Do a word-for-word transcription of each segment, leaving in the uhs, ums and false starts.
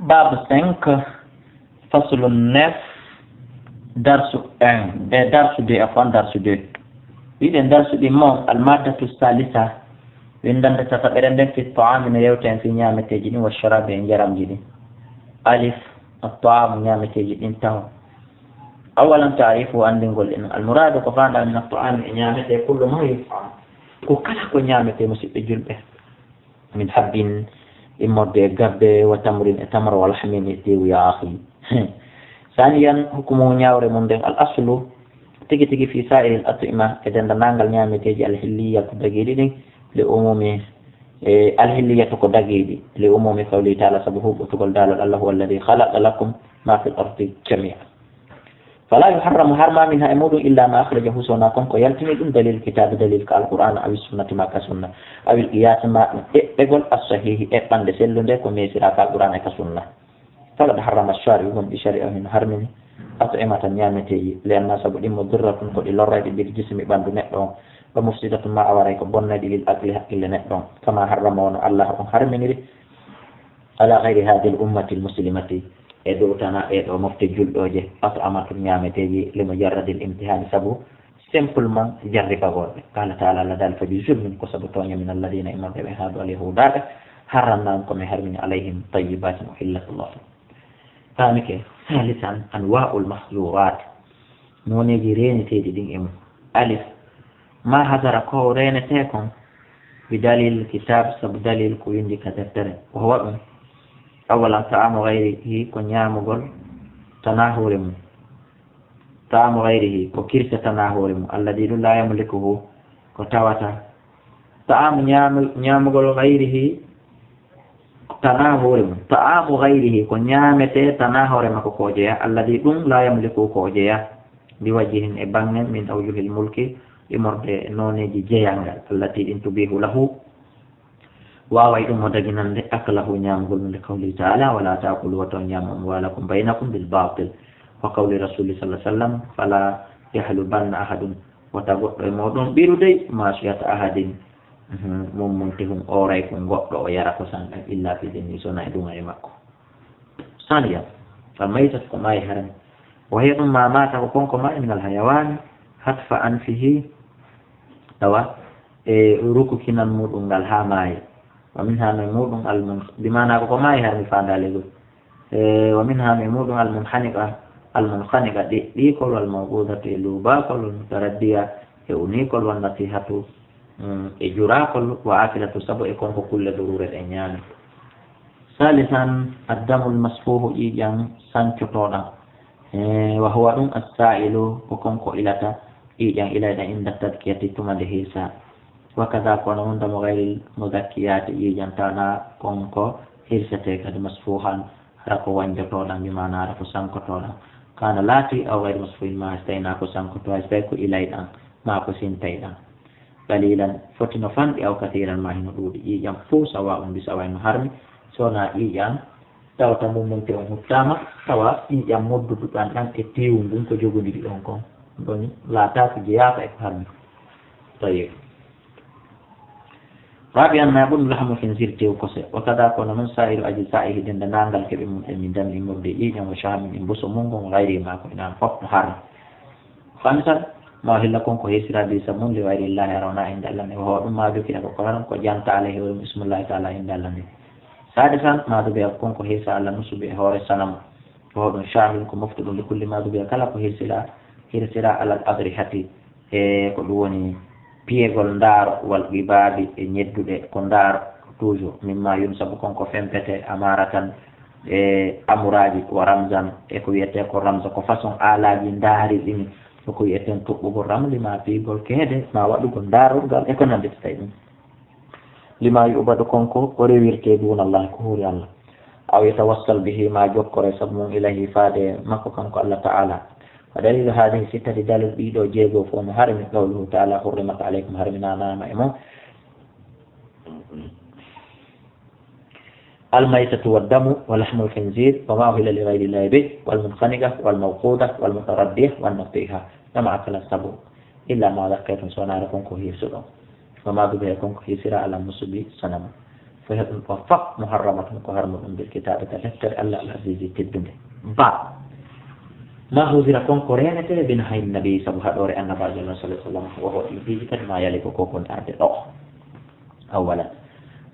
Babu cinq, faslu neuf, darsu un, e darsu deux, afwan, darsu deux. Wiɗen darsu ɗin mo, almaddatu salisa, windande tataɓere nden, fi ta'ami, no yewta en fi ñaameteeji ɗin, wa sharabi, e njaramji ɗin. Alif, at-ta'amu, ñaameteeji ɗin taho. Awalan, ta'rifu, anndingol en. Almuradu, ko faandaa min at-ta'ami e ñaametee, kullu ma yut'am, ko kala ko ñaametee, musiɓɓe julɓe. Min habbin, immorde e gabbe, wa tamrin, e tamaro, wa lahmin, e tewu, ya akhi. Saniyan, hukumu, ñaawre mum nden, al aslu, tigi tigi, fi sa'iril at'ima, e denndaangal ñaameteeji, al hilliya, ko dagiiɗi ɗin, li umumi, e al hilliyatu ko dagiiɗi, li umumi qawli ta'ala, sabu huɓɓutugol daalol Allah, huwa alladhi khalaqa lakum ma fil ardi jami'a. Fala yuharramu, harmaama minha, e muɗum, illa ma akhrajahu, so wonaa kon ko yaltini ɗum, dalil kitaabi, dalil ka alqur'aana, awi sunnati, ma ka sunna, awil qiyaasi, ma ɗum eɓɓegol, as-sahiihi, eɓɓande sellunde, ko meesira ka alqur'aana e ka sunna. Faqad harrama ash-shari'u, gomɗii shari'a hino harmini, at'imatan, ñaameteeji, li anna, sabu ɗin, mudirratun, ko ɗi lorrayɗi, bil jismi, ɓanndu neɗɗo on, wa mufsidatun, ma a waray ko bonnayɗi, lil aqli, haqqille neɗɗo on, kama harrama, wano Allah on harminiri, ala ghayri hadhihi al-ummati al-muslimati, e dow tanaa ɗee ɗoo mofte julɗooje, at'amatun, ñaameteeji, li mujarradi al-imtihaani, sabu simplement jarribagol ɓe. Qala ta'ala, Allah daali, fa bi zulmin, ko sabu tooña, min alladhina, immorde ɓe, haadu, al-yahuudaaɓe, harramna, on ko mi harmini, alayhim tayyibatin uhillat lahum. Faamike, salisan, anwa'ul mahzurat, nooneeji reeneteeɗi ɗin e mum. Alif, ma hazara, ko reenetee kon, bi dalil kitab, sabu dalil ko windi ka deftere. Wa huwa ɗum, awalan, ta'amu ghayrihi, ko ñaamugol tanaa hoore mum. Ta'amu ghayrihi, ko kirse tanaa hoore mum. Alladhi, ɗum, la yamlikuhu, ko tawata. Ta'amu, ñaam-, ñaamugol, ghayrihi, tanaa hoore mum. Ta'amu ghayrihi, ko ñaametee tanaa hoore makko ko o jeyaa. Alladhi, ɗum, la yamlikuhu, ko o jeyaa. Bi wajhin, e baŋŋe, min awjuhil mulki, immorde e nooneeji jeyaagal, allati, ɗin, tubihu lahu, waaway ɗum mo daginande, aklahu, ñaamugol mum, li qawli ta'ala, wala ta'kulu, wota on ñaamu, amwalakum baynakum bil batil, wa qawli rasuli sallallahu alaihi wasallam, fala yahlubanna ahadun, wota goɗɗo e mooɗon ɓiru dey, mashiyata ahadin, mhm, mummuntihun, ooray kon goɗɗo o yara kosan ɗan, illa bi idnihi, so wonaa e duŋal makko. Saniyan, fal maytatu, ko maayi harmi. Wa hiya, ɗum, ma maata, ko kon ko maayi, min al hayawani, hatfa anfihi, tawa e rukukinal muɗum ngal haa maayi. Wa minha, no e muɗum, al mun-, bi maana ko ko maayi harmi faandaale gol. E, wa minha, no e muɗum, al munhaniqa, al munkhaniqa, ɗi, ɗiikol, wal mawqudatu, e luubaakol, wal mutaraddiya, e uniikol, wan natihatu, mm, e juraakol, wa akilatu, sabu e kon ko kulle duruure ɗen ñaami. Salisan, addamul masfuhu, ƴiiƴan sancotooɗan. E, wa huwa, ɗum, assailu, ko kon ko ilata, ƴiiƴan ilayɗan, inda tadkiyati, tuma nde hirsa. Wa kada, kono wonde mo gayril muzakkiyati, ƴiiƴan tanaa kon ko hirsetee kadi, masfuhan, hara ko wanjotooɗan, bi maana hara ko sankotooɗan. Kana, laati, aw gayri masfuhin, ma hay so tawii hinaa ko sankotoo, hay so tawii ko ilayɗan, ma ko sintayɗan. Qalilan, foti no fanɗi, aw kasiran, ma hino ɗuuɗi. Ƴiiƴan fow sawa'un, bi sawa'in, no harmi, so wonaa ƴiiƴan tawata mummunte on huttaama, tawa ƴiiƴan modduduɗan ɗan e teewu ngun ko jogondiri ɗon kon, ɗon laataaki, jeyaaka e ko harmi. Tayyib. Rabi'an, ma ɓuri, lahmu khinzir, teewu kose. Wa kada, kono non, sa'iru ajza'ihi, denndaangal keɓe mum ɗen, min dami, immorde e ƴiiƴan, wa shahmin, e mboso mun ngon, wa gayrihi, ma ko hinaa fof no harmi. Khamisan, ma uhilla, kon ko hirsiraa, bihi, sabu mun, li gayrillahi, hara wonaa innde Allah nde. Wa huwa, ɗum, ma dukiya, ko ko haram, ko janta, alayhi, hoore mum, ismullahi ta'ala, innde Allah nde. Sadisan, ma dubiha, kon ko hirsa, ala nusubi, e hoore sanamu. Wa huwa, ɗum, shamilun, ko moftuɗo, li kulli ma dubiha, kala ko hirsiraa, hirsiraa, alal adrihati, e ko ɗum woni piyegol ndaaro, wal qibabi, e ñedduɗe, ko ndaaro, toujours, mimma yunsabu, kon ko fempete, amaratan, e amuraaji, wa ramzan, e ko wiyetee ko ramza, ko façon aalaaji ndaari ɗin, ko ko wiyeten tuɓɓugol ramli, ma piyegol keede, ma waɗugol ndaarorgal, e ko nannditata e ɗum. Lima yu'badu, kon ko o rewirtee, duna Allah, ko hoori Allah. Aw yatawassal bihi, ma jokkore sabu mum, ilayhi, faade makko kanko Allah Ta'ala. Wa dalilu hadhihi sittati, dalil ɗiɗo jeego fof no harmi, qawluhu ta'ala, hurrimat alaykum, harminaama e mon. Al maytatu wad damu wa lahmul khinzir wa ma uhilla li ghayri llahi bih, wal munkhaniqa wal mawquda wal mutaraddiya wan natiha, wa ma akala sabu, illa ma dhakkaytum, so wonaa kon ko hirsuɗon. Wa ma dubiha, kon ko hirsiraa, ala nusubi, sanamu. Ko heɗum ko fop muharramatun ko harmu ɗum bil kitaabi ka deftere Allah al azizi teddunde. Ba. Ma huzira kon ko renete bin hayin nabi sabu haɗore annabaajo Allah sallallahu alaihi wasallam wa huwa ɗi piiji kadi ma yali ko kokon arde ɗo. Awwalan.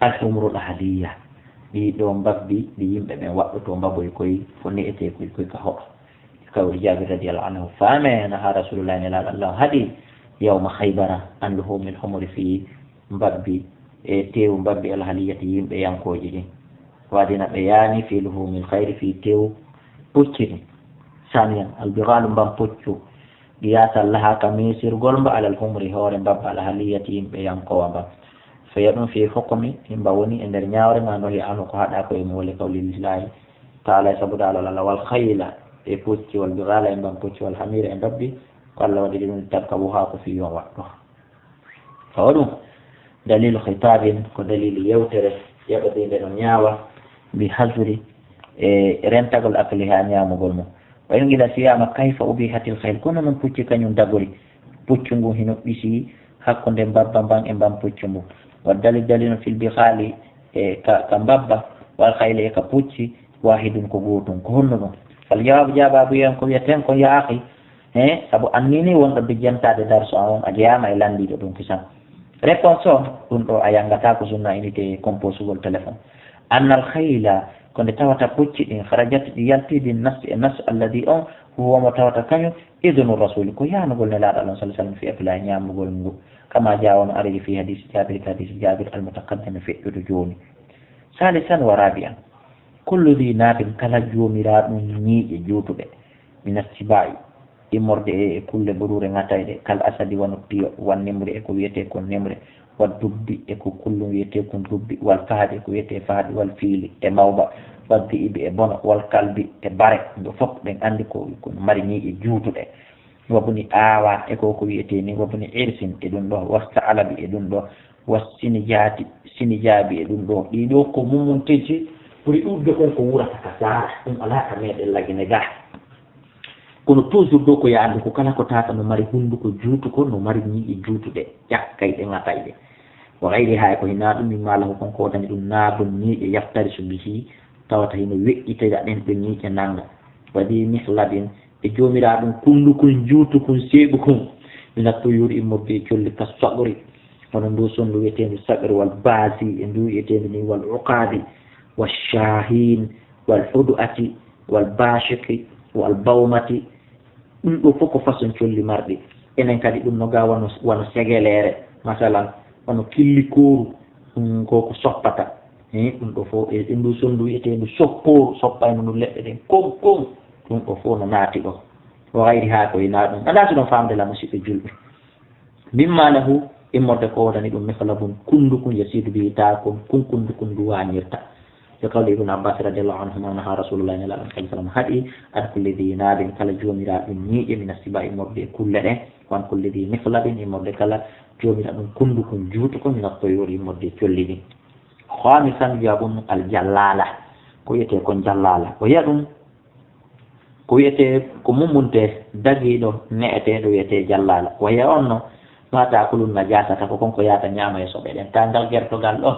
Al humrul ahliya. Ɗi ɗo mbabbi ɗi yimɓe ɓen waɗɗoto mbaboy koy ko ne'ete koy koy ka hoɗo. Kawri Jabir radiyallahu anhu faame naha Rasulullah ne laal Allah haɗi yawma Khaybara an luhumil humri fi mbabbi e teewu mbabbi alhaliyati yimɓe yankooji ɗin. Wadina ɓe yaani fi luhumil khayri fi teewu pucci ɗin. Saniyan, albigalu mban puccu. Qiyasa laha ka miisirgol mba alal humri hoore mbabba alhaliyati yimɓe yankowa mba. Feya ɗum fi hukmi, imba woni e nder ñaawre ma nohi anu ko haɗa ko e mo wali kawli lillahi taala e sabuda alal Allah wal khayla e pucci wal bigala e mban pucci wal hamira e mbabbi ko Allah waɗi ɗum tabka wuha ko fi yon waɗɗo. Ko ɗum dalilu khitabin ko dalilu yewtere yaɓatinde no ñaawa bi hazri e rentagol akli ha ñaamugol mum. Wa in qila siyama kayfa ubihatil khayl kono noon pucci kañum dagori puccu ngu hino ɓisi hakkunde mbabba mban e mban puccu ngu. Wa dalil dalil no fil bighali e ka, ka mbabba wal khayli e ka pucci wahidun ko gotum ko honno ɗum? Fal jawabu jababu yen ko wiyeten ko ya akhi he sabu annini wonɗo bijjantade darso an on a jeyama e landiɗo ɗum kisan. Réponse o ɗum ɗo a yangata ko sunna inite composugol téléphone. Annal khayla ko nde tawata pucci ɗin kharajat ɗi yalti bin nafsi e nafsu alladi on huwa mo tawata kañum idnu rasuli ko yanugol nelaaɗo Allah sallallahu alaihi wasallam fi akliha ñamugol ngu kama jaa wano ariri fi hadisi Jabir ka hadisi Jabir almutaqaddami feƴƴuɗo jooni. Salisan wa rabi'an kullu dhi nabin kala joomiraaɗum ñiiƴe juutuɗe min assiba'i immorde e e kulle ɓuruure ŋatayɗe kal asadi wano piyo wan nemre e ko wiyetee kon nemre wal dubbi e ko kullum wiyetee kon dubbi wal fahadi e ko wiyetee fahadi wal fiili e mawba wal di'ibi e bono wal kalbi e bare ɗum ɗo fof ɗen anndi ko ko mari ñiiƴe juutuɗe. Wabuni aawa e ko ko wiyetee ni wabuni irsin e ɗum ɗo wasta alabi e ɗum ɗo was sinijaati sinijaabi e ɗum ɗo ɗii ɗo ko mumunteeji ɓuri ɗuuɗude kon ko wurata ka saara ɗum alaa ka meɗen lagine gaa. Kono toujours ɗo ko yaadu ko kala ko tata no mari hunduko juutuko no mari ñiiƴe juutuɗe ƴakkayɗe ŋatayɗe. Wa gayri hay ko hinaa ɗum min maalahu kon ko wodani ɗum naabon ñiiƴe yaftari so bihi tawata hino weƴƴitira ɗen ɗo ñiiƴe nanga. Wadi mihlabin e joomiraaɗum kundu kun juutu kun seeɓu kun. Minat tuyuri immorde e colli ka saɓori. Hono ndu sondu wiyeteendu saɓori wal baasi e ndu wiyeteendu ni wal uqaadi wa shahin wal hudu'ati wal bashiki wal bawmati. Ɗum ɗo fof ko façon colli marɗi enen kadi ɗum no ga wano wano segeleere masalan wano killikooru. Ɗum ko ko soppata. Ɗum ɗo fof e ndu sondu wiyeteendu soppooru soppayno ndu leɗɗe ɗen kom kom. Ɗum ɗo fof no naati ɗo o gayri haa ko ina ɗum aɗa si ɗon faamde la musidɓe julɓe. Mimma lahu immorde ko wodani ɗum mihlabun kundu kun yasidu bihi ta kon kun kundu kun ndu wañirta. Yo kawle ibnu abbas radiallahu anhuma naha rasulullahi nela ɗum sallam haɗi ad kulli di nabin kala jomiraɗum ñiiƴe min assiba immorde e kulle ɗen wan kulli di mihlabin immorde kala jomiraɗum kundu kun juutu ko min attoyori immorde e colli ɗin. Khamisan wiyabun al jallala ko wiyete kon jallala o yiya ɗum ko wiyetee ko mummunte dagiiɗo ne'eteeɗo wiyetee jallaala waya on no ma taakulun najasata ko kon ko yaata ñaama e soɓe ɗen ta ngal gertogal ɗo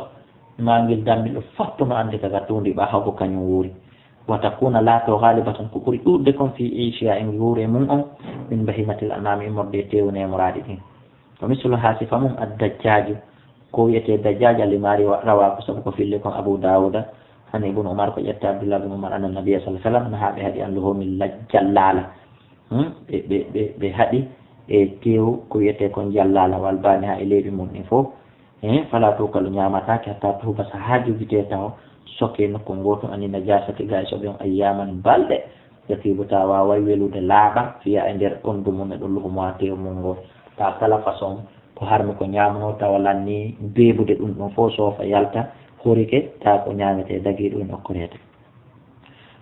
ma ngil dammiɗo fottu no anndi kaga tuundi ɓa hawko kañum wuuri wata kuna laato gaalibatan ko ɓuri ɗuuɗde kon fii iisiya e ngi wuure mum on min bahimatil anami immorde e teewu nemoraaɗi ɗin. Wa mislu ha sifa mum ad dajjaju ko wiyete dajjaj al imari rawa ko sabu ko fille kon abu dawuda hani ibnu umar ko ƴetta abdullah bin umar anna nabiya sallallahu alaihi wasallam na haɓe haɗi an luhumi jallala. Ɓe ɓe ɓe ɓe haɗi e tew ko wiyete kon jallala wal bani ha e leeɓi mum ɗin fof. Fala tukalu ñamatake hatta tuhuba sa ha jogite taw soke nokku ngoto ani najasati ga e soɓe on ayyaman balɗe. Yatibu ta waway welude laaɓa fiya e nder ɓondu mum e ɗo luhumo ha tew mum ngo ta kala façon ko harmi ko ñaamno tawa lanni beebude ɗum ɗum fof soofa yalta horike ta ko ñaamete dagiiɗo en okkoreede.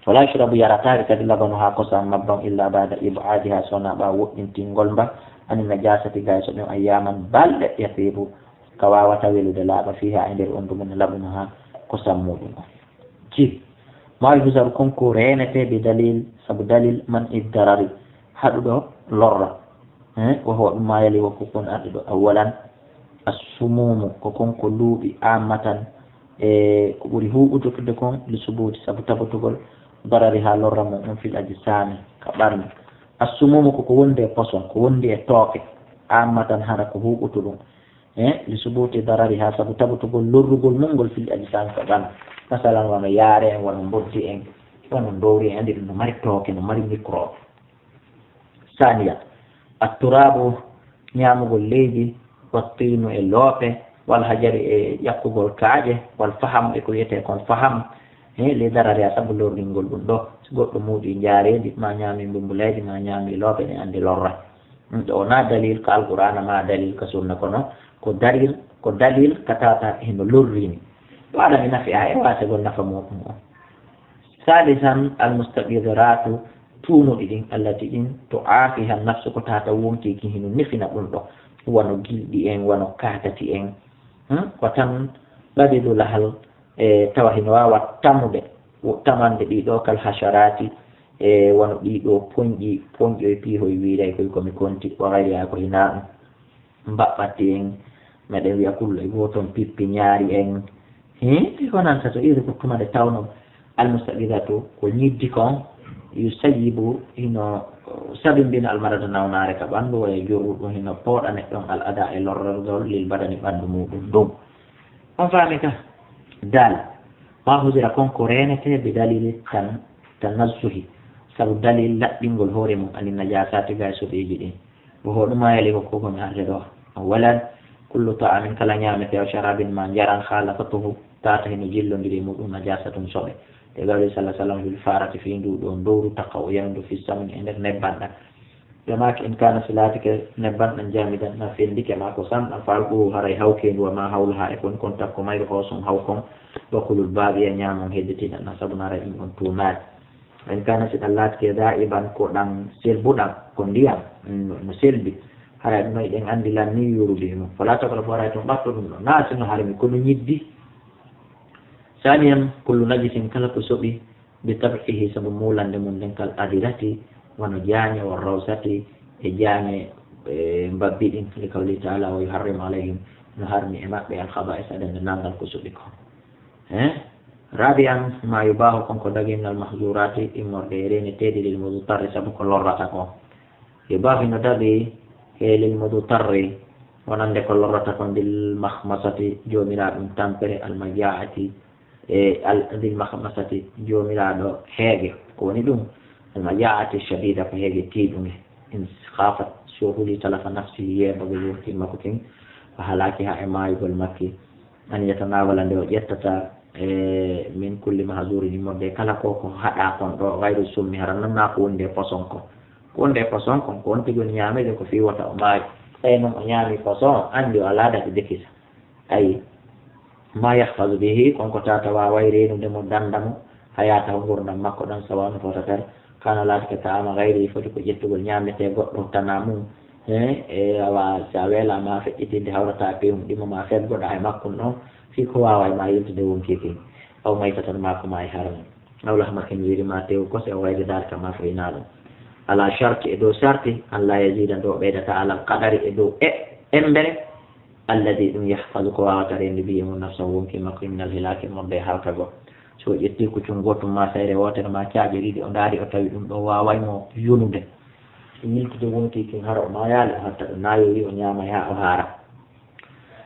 Wala yushrabu yarataake kadi labanu ha kosam mabban illa bada ibadiha sona ɓa woɗɗintingol mba ani najasati gay so ɗum ayyaman balɗe yatibu ka wawata welude laaɓa fiha e nder ɓondu mum labanu ha kosam muɗum on. Jim. Ma yuhzaru kon ko reenetee bi dalil sabu dalil man iddarari haɗuɗo lorra. Wa huwa ɗum ma yali wokko kon arɗuɗo awalan. Assumumu ko kon ko luuɓi ammatan E ko ɓuri huuɓutude kon, li subuti, sabu tabutugol, darari, haa lorra mum on, fil ajsami, ka ɓarmi. Assumumu ko ko wondi e poson, ko wondi e tooke, ammatan, hara ko huuɓutu ɗum. E li subuti darari, haa sabu tabutugol lorrugol mum ngol, fil ajsami, ka ɓarmi. Masalan, wano yaare en, wano mboddi en, wano ndowri en, anndi ɗum no mari tooke, no mari microbe. Saniya, atturabu, ñaamugol leydi, wattinu e loope, wal hajari, e ƴakkugol kaaƴe, wal faham, e ko wiyetee kon faham, he, li darari, a sabu lorringol ɗum ɗo. Si goɗɗo muuɗi njaarendi, ma ñaami mbumbulaydi, ma ñaami loope, ne anndi lorra. Ɗum ɗo wonaa dalil ka Alqur'aana ma dalil ka sunna, kono ko dalil, ko dalil ka tata hino lorrini. Ɗo aɗa mi nafi a e waasegol nafa muɗum on. Salisan, almustaqidaratu, tuunuɗi ɗin, allati ɗin, to aafiha nafsu, ko tata wonkiki hino nefina ɗum ɗo, wano gilɗi en, wano katati en. Hmm? Ko tan ɓadidu lahal, e tawa hino waawa tamude, wo-, tamande ɗi ɗo, kal hasharati, e wano ɗi ɗo poñƴi, poñƴoy piihoy wiiray koy ko mi konti, wa gayriha, ko hinaa ɗum. Mbaɓɓatti en, meɗen wiya kulle gooton, pippi ñaari en. Hii, ko nanta so iri ko tuma nde tawno almustaqidatu ko ñiddi kon, yusayibu, hino sabimbina almarada nawnaare ka ɓanndu, waya jurru ɗum hino pooɗa neɗɗon al ada e lorrorgol lil badani ɓanndu muɗum ndun. On faami ka? Dal, ma husira kon ko reenete bi dalili tan tanazzuhi, sabu dalil laɓɓingol hoore mum ani najasati gay soɓeeji ɗin. Ko hoɗuma yali ko ko mi arde ɗo. Awalan, kullu ta'amin, kala ñaamete o sharabin ma njaran, khalafatuhu, tata hino jillondiri e muɗum najasatun soɓe. Te gawri sallallahu alaihi wasallam fil farati fi ndu ɗo ndowru taqa o yandu fi samni e nder nebban ɗan. Ɓe maaki in kana si laatike nebban ɗan jamidan na fendike ma ko san ɗan falqu haray hawkendu wa ma hawlaha e kon kon takko mayru hoosun hawkon wa kulul baaɓi e ñaamon hedditiɗan na sabu nara in on tuumaade. Wa in kana si ɗan laatike da'iban ko ɗan selbuɗan ko ndiyam, mm, no selbi. Haray ɗum no eɗen anndi lan ni yurude e mum. Fala takrabu haray tun ɓatto ɗum ɗo. Na sino harmi kono ñiddi. Saniyan, kullu najisin kala ko soɓi bi tab'ihi sabu muulande mum nden kal adirati wano jaañe wa rawsati e jaañe, e mbabbi ɗin li qawli ta'ala wa yuharrimu alayhim no harmi e maɓɓe al khaba'is adande nangal ko soɓi ko. He? Rabi'an, ma yubahu kon ko dagi min al mahzurati immorde e reeneteeɗi lil mudutarri sabu ko lorrata ko. Yubahu no dagi he lil mudutarri wonande ko lorrata ko bil makhmasati joomiraaɗum tampere al maja'ati e al bil makhmasati joomiraaɗo heege. Ko woni ɗum? Al maja'ati shadida ko heege tiiɗunge. In khafat so huli talafa nafsi yeeɓagol wonti makko kin. Fa halaki ha e maayugol makki. An yatanawala nde o ƴettata, e, min kulli mahzurin immorde kala ko ko haɗa kon ɗo gayru summi hara nonna ko wonde poson kon. Ko wonde poson kon ko on tigi woni ñaamejo ko fii wota o maayi. Tawi noon o ñaami poson, anndi o alaa dati dekisa. Ayi, ma yahfazu bihi, kon ko tata waaway reenude mo, danda mo, hayata ngurdam makko ɗan sawanu fota tar. Kana laatike ta'ama gayri foti ko ƴettugol ñaamete goɗɗo tana mum. He, e, awa, si a weelaama a feƴƴitinde hawrata pewum ɗimo ma feggoɗa e makkun ɗon, fii ko waawa e ma yiltude wonkii kin. Aw maytatan ma ko ma e haram. Aw lahma khinziri ma tew kose o wayde dalika ma fayna ɗum. Ala sharti e dow sharti, an la yazida ndo ɓeydata alal qadari e dow e, embere, alladi ɗum yahfazu ko waawata rendi biye mum nafsa wonkii makko minal hilaki morde halkagol. So o ƴetti kuccun gotum ma sayre wootere ma caaje ɗiɗi o ndaari o tawi ɗum ɗo waaway mo yonude. Yiltude wonkii kin hara o maayaali o hatta ɗo naayowi o ñaamay haa o haara.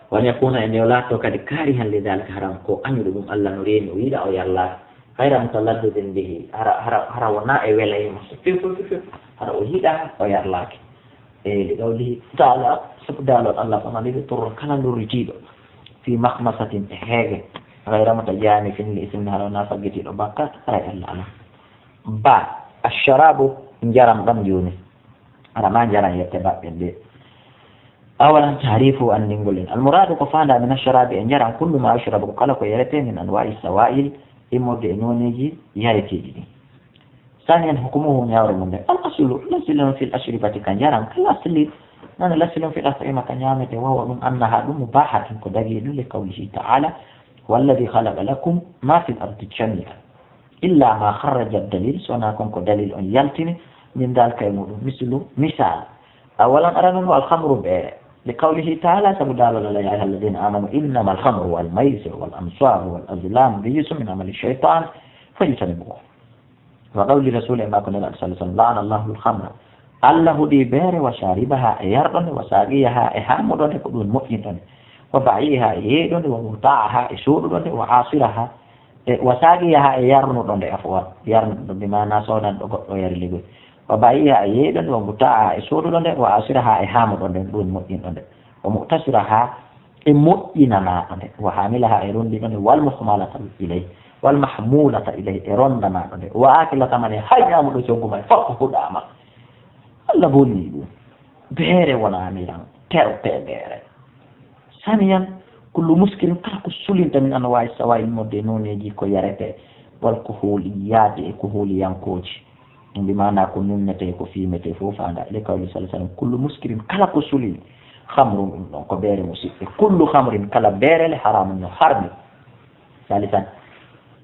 Wan yakuna e nde o laatto kadi kaari han li dalika haram ko añuɗo ɗum Allah no reeni o yiɗa o yarlaaki. Hayra mutaladdudin bihi hara, hara, hara wona e welayma so few, few, few, few. Hara o yiɗa o yarlaaki. E li qawlihi ta'ala, sabu daalol Allah ko maliɓe turron kala lorritiiɗo fi makhmasatin e heege. Hayra mutajanifin li ismin hara wona faggitiiɗo bakkat, haray Allah alam. Ba, asharabu, njaram ɗam jooni. Hara ma njaram yette baɓɓen ɗe. Awalan tahrifu anndingol en. Almuradu ko faanda min asharabi e njaram kullu ma yushrabu ko kala ko yarete min anwa'i sawa'il immorde e nooneeji yareteeɗi ɗin. Saniyan hukumuhu ñawre mum nden. Al aslu lasilun fil ashribati ka njaram kal asli. Nana lasilun fil at'ima ka ñaamete wawa ɗum annaha ɗum mubahatun ko dagi ɗum li qawlihi ta'ala. Huwa alladhi khalaqa lakum ma fil ardi jami'an. Illa ma kharraja dalil, sona kon ko dalil on yaltini, min dalika e muɗum, mislu, misal. Awalan aranun wal khamru beere. لقوله تعالى, sabu daalol Allah, يا أيها الذين آمنوا إنما الخمر والميسر والأنصاب والأزلام رجس من عمل الشيطان فاجتنبوه. Wa qawli rasul, e maako Nelaaɗo sallallahu alaihi wasallam, لعن الله الخمر, Allah huɗi beere, وشاربها, e yarɗo nde, وساقيها, e haamuɗo nde, ko ɗum moƴƴinɗo nde, وبائعها, e yeeyɗo nde, ومبتاعها, e sooduɗo nde, وعاصرها, e وساقيها, e yarnuɗo nde, afwan, yarnuɗo nde, bi maana soodanɗo goɗɗo yari liggey, وبائعها, e yeeyɗo nde, ومبتاعها, e sooduɗo nde, وعاصرها, e haamuɗo nde, ɗum moƴƴinɗo nde, ومؤتسرها, e moƴƴinanaaɗo nde, وحاملها, e ronndiiɗo nde, والمحملة إليه, والمحمولة إليه, e ronndanaaɗo nde, وآكل ثمنها, hay ñaamuɗo coggu may fof huɗaama. Allah bonni ɗum. Beere wona miran, tertee beere. ثانيا, كل مسكر, kala ko sulinta, من أنواع السوائل, immorde e nooneeji ko yaretee, والكحوليات, e kuhuliyankooji. Ɗum bi maana ko nunnetee, ko fiimetee fof faanda. لقوله صلى الله عليه وسلم, كل مسكر, kala ko sulini, خمر, ɗum ɗon ko beere musiɗɓe. كل خمر, kala beere le, حرام, no harmi. ثالثا,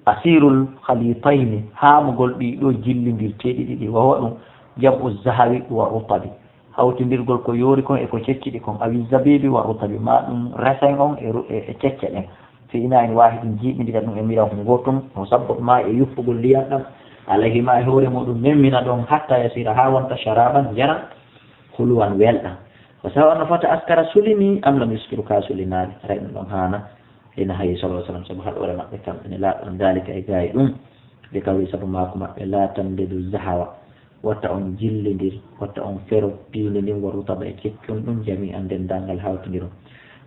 عصير الخليطين, haamugol ɗii ɗoo jillindirteeɗi ɗiɗi, وهو ɗum, جمع الزهو والرطب, hawtindirgol ko yoori kon e ko cecciɗi kon, أو الزبيب والرطب, maa ɗum resen on e ru-, e, e cecce ɗen, في إناء واحد, jiiɓindira ɗum e mirahu ngootun, وصب الماء, e yuppugol ndiyan ɗan, عليهما, e hoore muɗum, memmina ɗon, حتى يصير, haa wonta, شرابا, njaram, حلوا, welɗam. وسواء, no fota, أسكر, sulini, أم لم يسكر, kaa sulinaali, haray ɗum ɗon haana, e nahayi sallallahu alaihi wasallam, sabu haɗoore maɓɓe kamɓe Nelaaɗo on, ذلك, e gaayi ɗum, لقوله, sabu maaku maɓɓe, لا تنبذوا الزهو, wota on jillindir, wota on fero piindi ndin, والرطب, e keccun ɗun, جميعا, denndaangal, hawtindiron.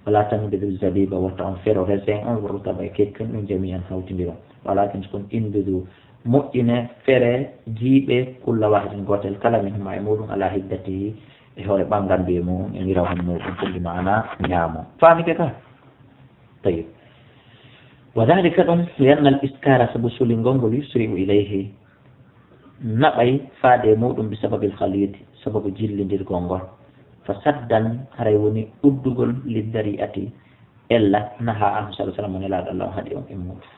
ولا تنبذوا الزبيب, wota on fero resen on, والرطب, e keccun ɗun, جميعا, hawtindiron. ولكن, kono, انبذوا, moƴƴinee, feree, jiiɓee, كل واحد, gootel kala, منهما, e muɗum, على حدته, e hoore ɓanngandu e muɗum, e ngirawhun muɗum, ko ɗi maana ñaamo. Faamike ka? Tayyib. وذلك, ɗum, لأن الإسكار, sabu sulingol ngol, يسرع إليه, naɓay faade e muɗum, بسبب الخليط, sababu jillindirgol ngol. فسدا, haray woni uddugol, للذريعة, ella, نهى عنه صلى الله عليه وسلم, mo Nelaaɗo Allah on haɗi on e muɗum.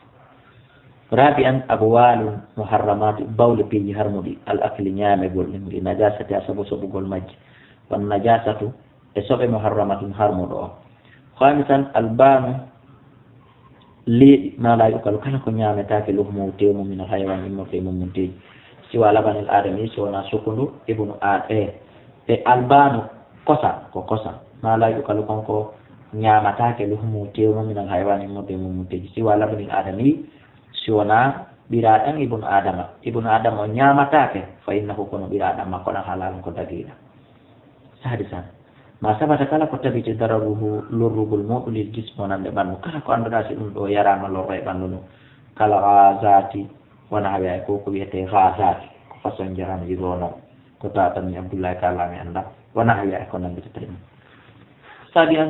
رابعا, أبوال المحرمات, bawle piiji harmuɗi, الأكل, ñaamegol ɗin, لنجاستها, sabu soɓugol majji, والنجاسة, e soɓe, محرمة, harmuɗo on. خامسا, ألبان, leeɗi, ما لا يؤكل, kala ko ñaametaake, لحمه, teewu mum, من الحيوان, immorde e mummunteeji, سوى لبن الآدمي, si wonaa sukundu ibnu Ad-, e, e albaanu, kosam, ko kosam, ما لا يؤكل, kon ko ñaamataake, لحمه, teewu mum, من الحيوان, immorde e mummunteeji, سوى لبن الآدمي, si wonaa ɓiraaɗam ibnu Adama. Ibnu Adama o ñaamataake, فإنه, kono ɓiraaɗam makko ɗam, حلال, ko dagiiɗam. سادسا, ما ثبت, kala ko tabiti, ضرره, lorrugol muɗum, للجسم, wonande ɓanndu. Kala ko annduɗaa si ɗum ɗoo yaraama, lorray ɓanndu ndun. كالغازات, wona wi'a ko, ko wi'etee غازات, ko façon njaram yigoo non, ko tawata mi Abdullahi Ka Lami annda, wona wi'a ko nannditata ɗum. سابعا,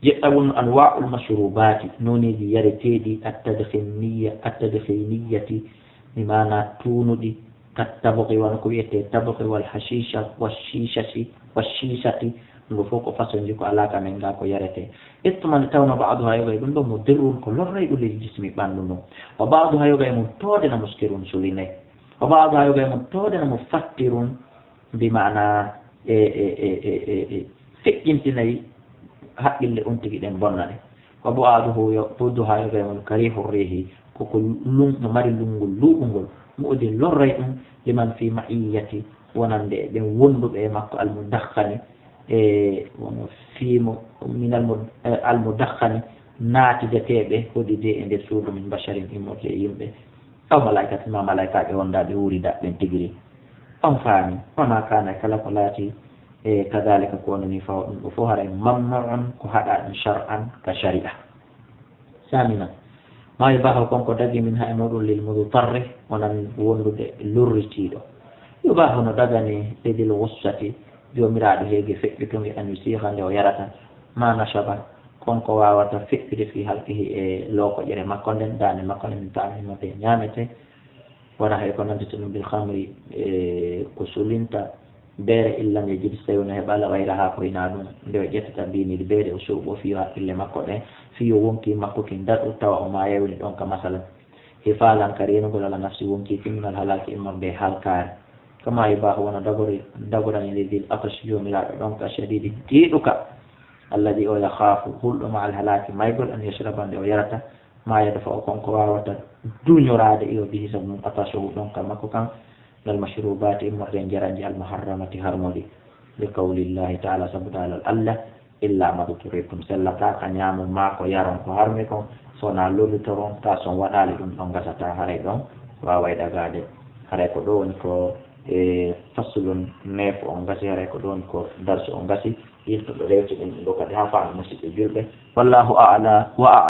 jeɗɗaɓun, أنواع المشروبات, nooneeji yareteeɗi, التدخينية, التدخينية, mi maana tuunuɗi, كالتبغ, wano ko wi'etee tabghi, والحشيشة, والشيشة, والشيشة, ɗum ɗoo fof ko façon ji ko alaa ka men gaa ko yaretee. Ittuman, nde tawnoo بعضها, yoga e ɗum ɗoo, مضر, ko lorrayɗo, للجسم, ɓanndu ndun. وبعضها, yoga e mum toode na, مسكر, sulinay. وبعضها, yoga e mum toode na, مفتر, bi maana e, e, e, e, e, e, feƴƴintinay haqqille on tigi ɗen, bonna ɗe. وبعضه, yo, بعضها, yoga e mum, كريه الريح, ko ko lun-, no mari lunngol luuɓungol, مؤذي, lorray ɗum, لمن في معيته, wonande e ɓen wonduɓe e makko, المدخن, e, wano fii mo, من الم-, eh, المدخن, naatideteeɓe, hoɗidee e nder suudu, من بشر, immorde e yimɓe, أو ملائكة, maa malaa'ikaaɓe wondaaɓe wuuridaa ɓen tigi ri. On faami, وما كان, kala ko laatii, e, كذلك, ko wano nii, فهو, ɗum ɗoo fof haray, ممنوع, ko haɗaa ɗum, شرعا, ka shari'a. ثامنا, ما يباح, kon ko dagii, منها, e muɗum, للمضطر, wonande wondude lorritiiɗo. يباح, no daganii, لذي الغصة, joomiraaɗo heege feƴƴutunge, أن يسيغ, nde o yarata, ما نشب, kon ko waawata feƴƴude, في حلقه, e lookoƴere makko nden, daande makko nden, من طعام, immorde e ñaametee, wona hay ko nanndita ɗum, بالخمر, e ko sulinta beere, إن لم يجد, so tawii wonaa heɓaali, غيرها, ko hinaa ɗum, nde o ƴettata biiniiɗi beere, o suuɓoo fii yo haqqille makko ɗen, fii yo wonkii makko kin daɗu, tawa o maayaay, woni ɗon ka, masalan, حفاظا, ka reenugol, على النفس, wonkii kin, من الهلاك, immorde e halkaare. كما يباح, wano dagori-, dagorani, لذي العطش, joomiraaɗo ɗonka, الشديد, tiiɗuka. Alladi o yakhaafu hulɗo ma alhalaaki maygol an yashraba nde o yarata ma yadfa'u kon ko waawata duñoraade iyo bihi sabu mum atashahu ɗon ka makko kan ngal mashrubaati immorde e njaranji almuharramati harmori li qawlillahi taala sabu daalal allah illa madturitum sellata ka ñaamon ma ko yaron ko harmi kon sona lolitoron ta son waɗaali ɗum ɗon gasata haray ɗon waaway ɗagaade haray ko ɗo woni ko e faslun neef on gasi haray ko ɗon ko darsu on gasi yiltuɓe rewtiɗen ɗo kadi ha faami musidɓe julɓe wallahu ala wa